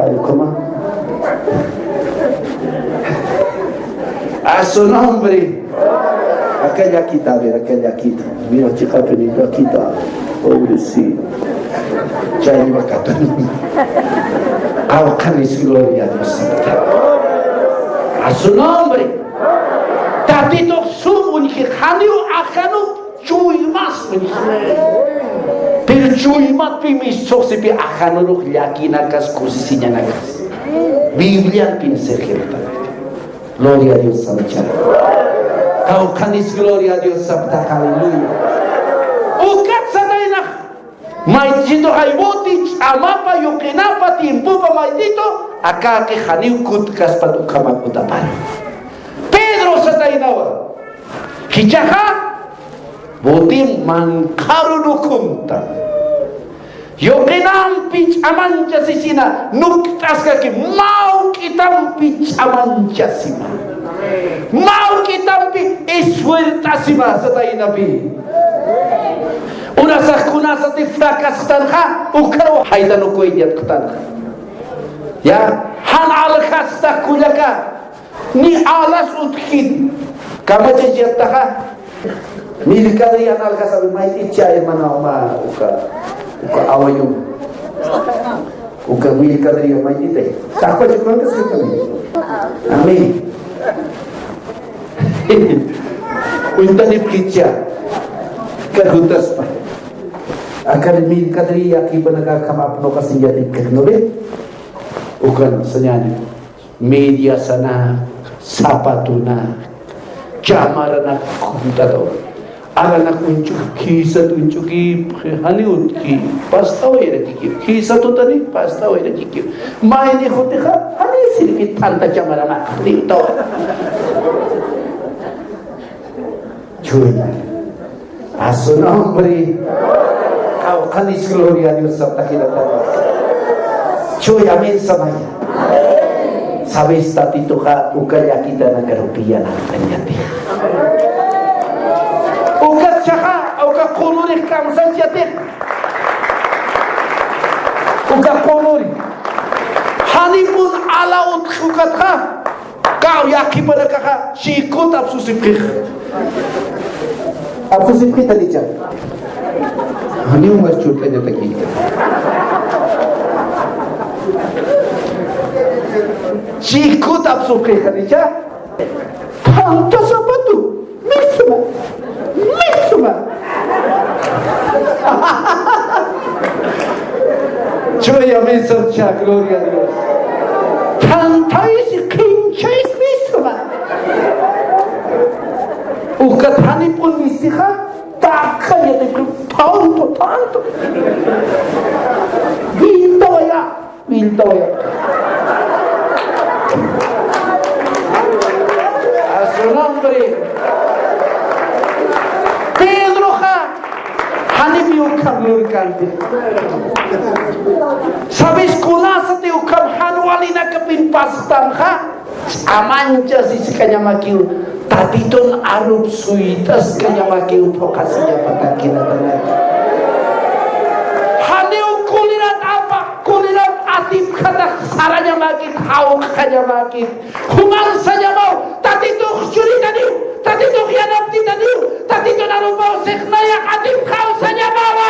Ay, ¿cómo? A su nombre. Aka llakita, a ver, aka llakita. Mira, chica, pero llakita. Pobrecito. Chaywa katun. Qawqhanis, gloria a Dios. A su nombre. Tatitux sum uñji, janiw ajanu chuymas uñji. Pero chuymatpï mistsuxsipi ajanurux llakinakas kusisiñanakas. Bibliampi sirjirta. Gloria a Dios, samcha. Qawqhanis, gloria a Dios, sapta, aleluya. Ukat sataynax, mayt'situxay buti ch'amapa, yuqinapa, tiempopa mayt'itu, akaki janiw kutkaspat ukhamat utapar. Pedro sataynawa. Jichhaxa, butim manqharun ukhunta. Yuqinampi ch'amanchasisina, nukt'askaki, mawk'itampi ch'amanchasima. Mawk'itampi esfuertasima, sataynapi. Unasax kunasati fracasxtanxa, ukaru jaytan ukañ yatxtanxa. Ya, jan aljasta kullaka. Ni alas utjkit. Kamachachiyaptaxa. Mercadería nalga sabe, mayt'itcha, hermana, uma, uka, uka awayum. Uka mercadería mayt'itay. Taqpacha kuankas kutani. Amén. Uñtanipkitcha. Kajutaspa. Akan mercadería kipanaka kamap no kasin yatipkit, ¿no ve? Ukan sañani. Mediasana, zapatona, chamarana, computador. Aranak uñch'uk, khisat uñch'ukipxi, jani utki, pastawayrakiki, khisatutani, pastawayrakiki. Mayni jutixa, jani sirvi tanta chamarana, ni utawa. Chuya. A su nombre. Qawqhanis, gloria a Dios, saptakiratama. Chuya, amén, samaya. Sabes, Tatituxa uka llakitanakarupi yanaptañati. Uka chaxa, uka quluri kamsachati. Uka quluri. Janipun ala utjukatxa. Kaw, yaqhipanakaxa, chikut apsusipxix. Apsusipxitanicha. Janiw mas churt'añatakïta. Chikut apsusipxitanicha. Tanta zapatu. Misma. Misma. Chuya, amén, samcha, gloria a Dios. Tanta isi, qhincha isi misma. Ukat janipun mistixa, takha yatipxi, tanto, tanto. Willtawaya. Willtawaya. A su nombre. Pedroxa, janipï ukham lurkanti. ¿Sabes? Kunasati ukham jan walinakapin pastanxa, ch'amanchasiskañamakiw, Tatitun arup suytaskañamakiw, phuqhasiñapatakiw. Janiw kulirat apa, kulirat atipxatax sarañamakit, jawq'añamakit. Juman sañamaw, Tatitux churitaniw, Tatitux yanaptitaniw, Tatitun arupaw siqnayax atipxaw sañamawa.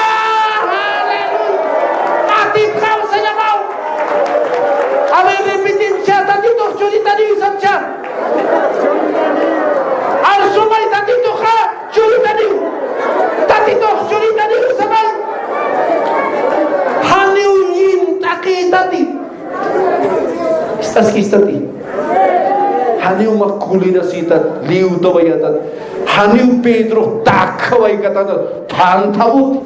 Aleluya. Atipxaw sañamaw. A ver, repetimcha, Tatitux churitaniw sapcha. Arsumay, Tatituxa churitaniw. Tatitux churitaniw samay. Janiw llint'aqïtati. Ist'askistati. Janiw mä kulirasitat, liwtawayatat. Janiw Pedrox takhawaykataynat. Thantha buti.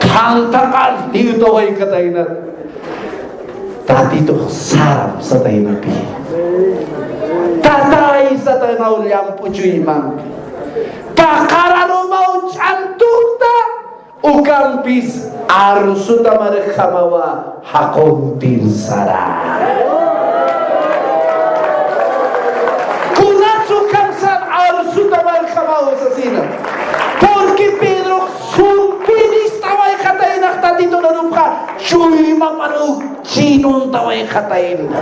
Thantha q'al liwtawaykataynat. Tatitux saram sataynapi. Tatay sataynaw llamp'u chuymampi. Paqar arumaw ch'antukta. Ukampis arsuta marjamawa jaquntin sara. Kunats ukham sar arsuta marjamawa sasina. Porque Pedro sumpin ist'awayxataynax Tatitun arupxa, chuymaparu chinuntawayxatayna.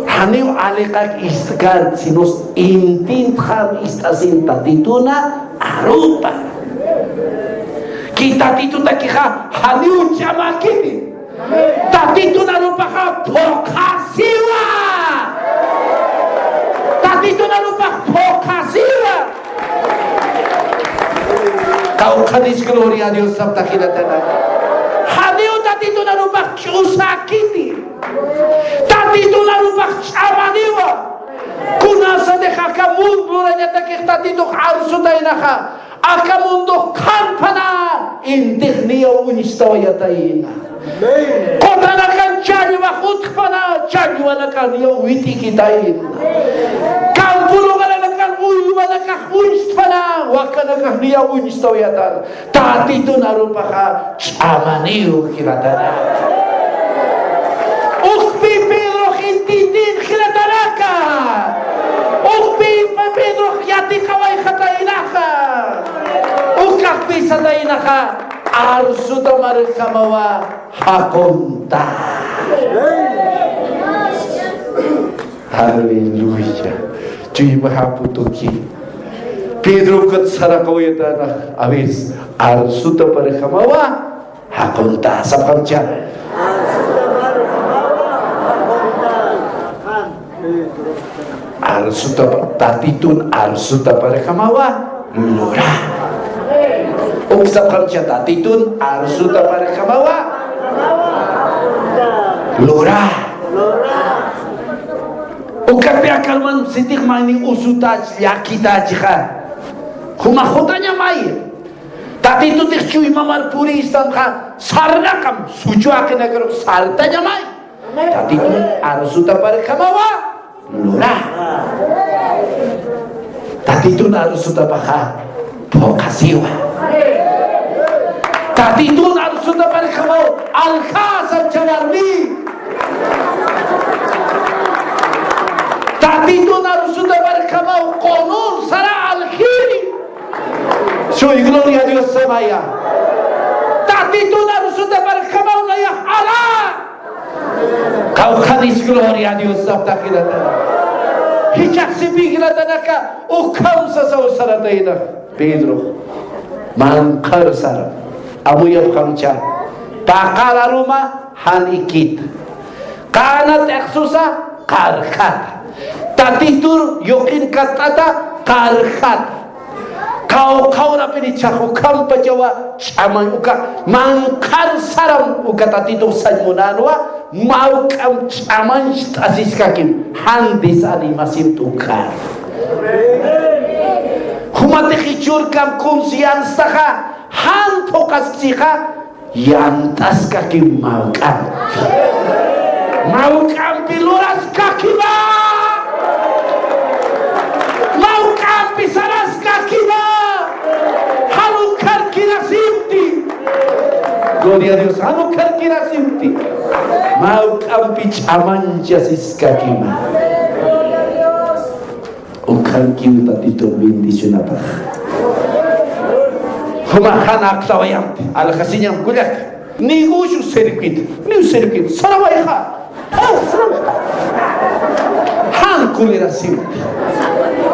Janiw aliqak ist'kar, sino intintxam ist'asin Tatituna arupa. Tatitutakixa janiw ch'amäkiti. Tatitun arupaxa phuqhasiwa. Tatitun arupax phuqhasiwa. Kawkhanis gloria a Dios saptax jilatanaka. Janiw Tatitun arupax ch'usäkiti. Tatitun arupax ch'amaniwa. Kunasatix aka mundo lurañatakix Tatitux arsutaynaxa, aka mundo qhanpana intix niyaw uñstawayatayna. Amén. Qutanakan challwax utjpana, challwanakan niyaw wit'ikitayna. Campo lugaranakan uywanakan uñstpana, wakanakax niyaw uñstawayatayna. Tatitun arupaxa ch'amaniw jilatanaka. Ukpi Pedrox intindin jilatanaka. Ukpi Pedrox yatiqawayxataynaxa. Ukakpi sataynaxa arsuta marjamawa jaqunta. Aleluya. Chuymaxaputuki. Pedro ukat saraqawayatanax, a ver, arsuta parjamawa jaqunta. Sapxamcha. Arsuta pa-, Tatitun arsuta parjamawa lura. Uk sapxamcha, Tatitun arsuta parjamawa lura. Ukatpï aka hermano sitix mayni usutach, llakitächixa, jumax jutañamay. Tatitutix chuymamar purïstamxa, sarnaqam, suchwaqinakarux sartañamay. Tatitun arsuta parjamawa lura. Tatitun arsutapaxa phuqhasiwa. Tatitun arsuta parjamaw aljasam chawarmi. Tatitun arsuta parjamaw qunun sara aljiri. Soy gloria a Dios samaya. Tatitun arsuta parjamaw nayax ala. Kawkhanis gloria a Dios saptax jilatanaka. Jichhax sipï jilatanaka, ukham sasaw sarataynax Pedro. Manqhar sara. Amuyapxamcha. Paqar aruma jan ikit. Qanat iqsusa qarjat. Tatitur yuqin katt'ata qarjat. Qawqha urapinichhax ukhampachawa ch'amañ uka manqhar saram uka Tatitux sañ munänwa, mawk'am ch'amañcht'asiskakim, jan desanimasimti uka. Jumatix jichhürkam kunsi yanstaxa, jan phuqhaskchixa, yant'askakim mawk'ampi. Mawk'ampi luraskakima. Mawk'ampi saraskakima. Jan ukharkirasimti. Gloria a Dios. Jan ukharkirasimti. Mawk'ampi ch'amañchasiskakima. Ukhamkiw Tatitun bendicionapax. Jumax jan aqtawayamti, aljasiñam kullaka. Negocio sirvit, niw sirvit, sarawayxa. Jan kulirasimti.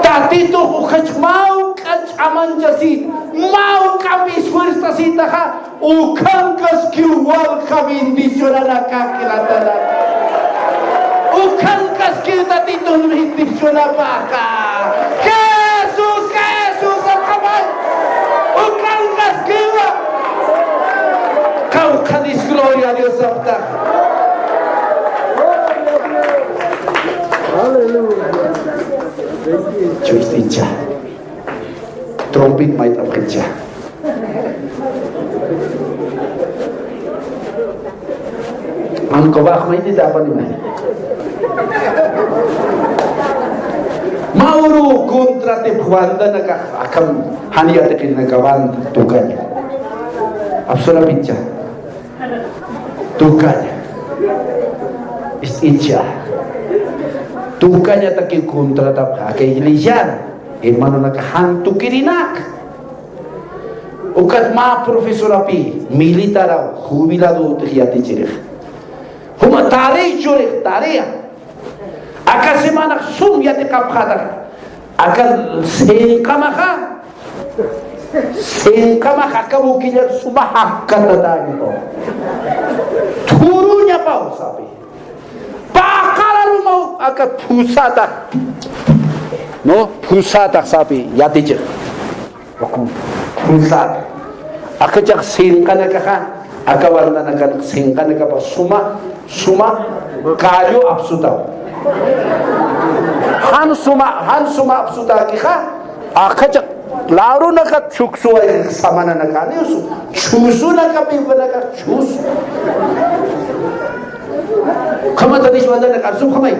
Tatitux ukhach mawk'a ch'amañchasi, mawk'ampi esfuerzasitaxa, ukhamkaskiw walja bendicionanaka jilatanaka. Ukhamkaskiw Tatitun bendicionapaxa. Jesús, Jesús, amén. Ukhamkaskiwa. Kawkhanis gloria a Dios apta. Aleluya. Chuyt'icha. Trompet mayt'apxicha. Ankubax maynita apanimay. Mauru contratip bandanakax akham jan yatiqinaka banda tukaña. Apsurapicha. Tukaña. Ist'icha. Tukañataki contratapxa aka iglesian hermanonaka jan tukirinak. Ukat mä profesorapi, militaraw, jubiladotix yatichirix. Juma tarea churix, tarea. Aka semanax sum yatiqapxätax. Aka sinqamaxa, Sinqamax aka wukillar suma jakkatatäñapaw. Thuruñapaw sapi. Paqar arumaw aka phusatax. No, phusatax sapi, yatichiq. Phusatax. Akachax sinqanakaxa, aka bandanakanax sinqanakapa suma, suma kallu apsutaw. Jan suma, jan suma apsutäkixa, akachax larunakat chhuksuway samananakaniw su, chhusunakapi ukanakax chhusu. Ukhamatanish bandanakax apsupxamay.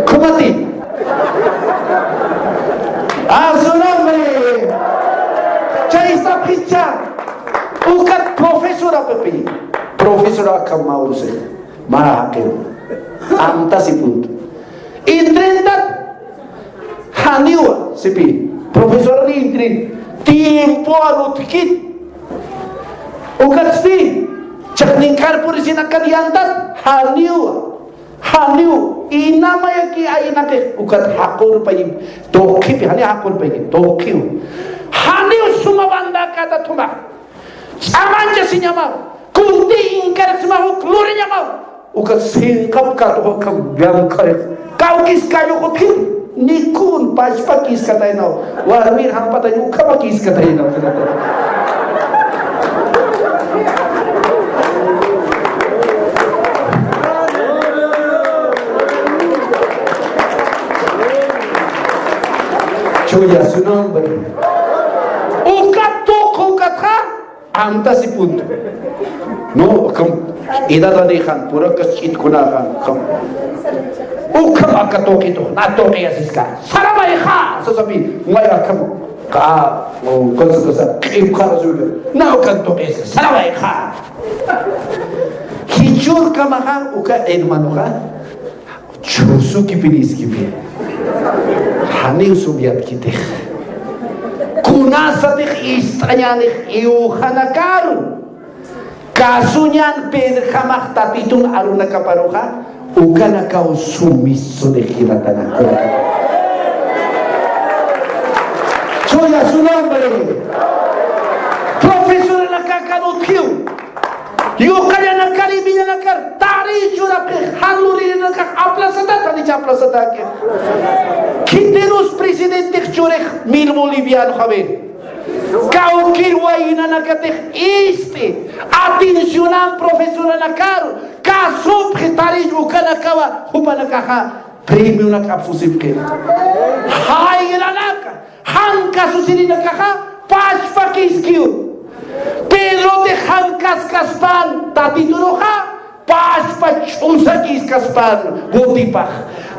Ukhamati. A su nombre. Chay sapxicha. Ukat profesorapapi. Profesora akham mä urusi. Mä jaqin. Amtasi punto. Intrintat. Janiwa, sipi. Profesorani intrin. Tiempo arutkit. Ukat sipi. Chaqninkar purisinakan yantat. Janiwa. Janiw, inamayaki aynaqix, ukat jaqurpayki, tuqipi, jani jaqurpayki, tuqiw. Janiw suma bandakata thuma. Ch'amanchasiñamaw, kunti inkarsimaw, uk luriñamaw. Ukat sinqap katuxa ukham, llank'arix. Kawkis kalluxutki, nikun pachpa kiskataynaw. Warmir jampatay ukhama kiskataynaw. Chuya su nombre. Ukat tuq, ukatxa, amtasi punto. No, ukham, edad anixan, purakas ch'itkunaxan, ukham. Ukham aka tuqitux, na tuqiyasiska. Saramayxa, sasapi, may akham. Qa, o, cosa, cosa, q'ipxara suya. Na ukan tuqisiska, saramayxa. Jichhürkamaxa, uka hermanoxa. Chhusukipiniskipi. Janiw sum yatkitix. Kunasatix ist'añänix iwxanakaru. Kasuñan Pedrjamax Tatitun arunakaparuxa, ukanakaw sumisunix jilatanakuna. Chuya su nombre. Profesoranakakan utjiw. Yuqallanakar, imillanakar, tariy churapxix, jan luririnakax aplazatat, janicha aplazatäkix. Khitirus presidentix churix mil boliviano, javi. Kawkir waynanakatix ist'i, atencionan profesoranakaru, kasupxi tariy ukanakawa, jupanakaxa premionak apsusipxi. Jayranaka, jan kasusirinakaxa, pachpa kiskiw. Pedrotix jan kaskaspan, Tatituruxa, pachpa ch'usa kiskaspan botipax.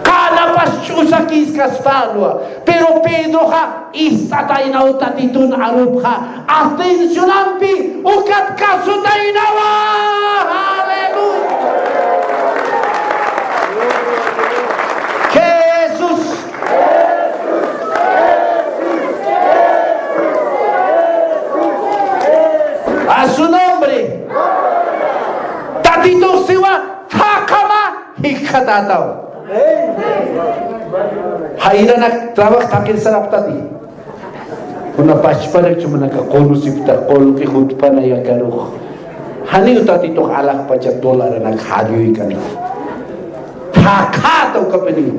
Qanapas ch'usa kiskaspanwa. Pero Pedroxa ist'ataynaw Tatitun arupxa. Atencionampi ukat kasutaynawa. Aleluya. Jesús. A su nombre. Tatitux siwa, thaqhama jikxatätaw. Jayranak trabajo thaqir saraptati. Kuna pachparak chumanaka qunusipta, qullqi jutpanay akarux. Janiw Tatitux alaxpacha dolaranak jalluykanik. Thaqhata ukapuniw.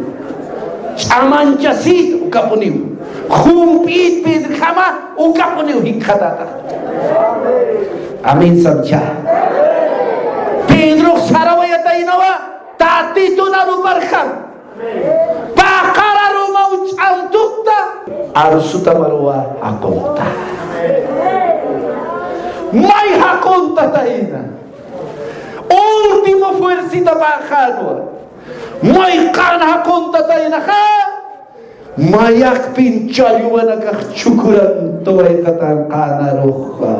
Ch'amanchasit ukapuniw. Jump'it Pedrjama ukapuniw jikxatata. Amén, samcha. Pedrox sarawayataynawa, Tatitun aruparjam. Paqar arumaw ch'amtukta, arsutam aruwa jaqunta. May jaquntatayna. Último fuercita paqarwa. May qan jaquntataynaxa. Mayakpin challwanakax chukurantuwaytatan qanaruxa.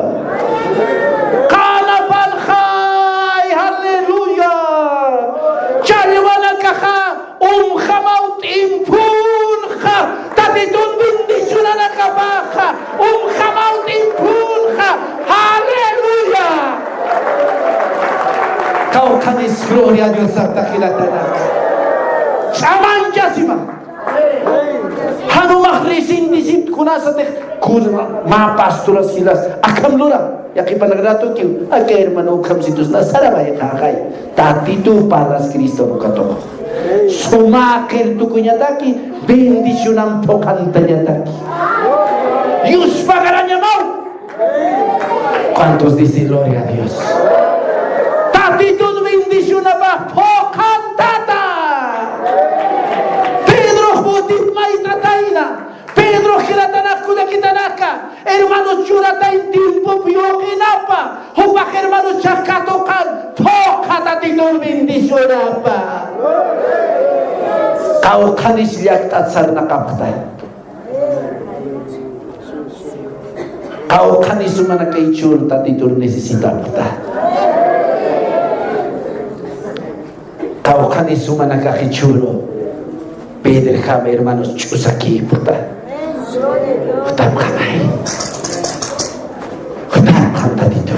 Qanapanxay, aleluya. Challwanakaxa umxamaw t'imphuñxa, Tatitun bendicionanakapaxa, umxamaw t'imphuñxa. Aleluya. Kawkhanis gloria a Dios, santa jilatanaka. Ch'amanchasima. Jan umax Presente siptkunasatix kuna mä pastoras jilas akham lura. Yaqhipanaka ratukiw aka hermano ukhamsitusna saramayxaxay. Tatitu parlas Cristo ukatuxa. Suma qilltukuñataki, bendicionam phuqhantañataki. Yuspagarañamaw. ¿Cuántos dicen gloria a Dios? Tatitun bendicionapax phuqhantata. Pedro jutip mayt'atayna. Pedro jilatanak kullakitanaka, hermanos, churatayn tiempop yuqinapa, jupax hermanos chakatuqan, phuqha Tatitun bendicionapa. Qawqhanis llakt'at sarnaqapxta. Qawqhanis jumanakay chur Tatitun necesitapxta. Qawqhanis jumanakax jichhüru Pedrojam hermanos ch'usakïpxta. Jutapxamay. Jutapxam Tatitu.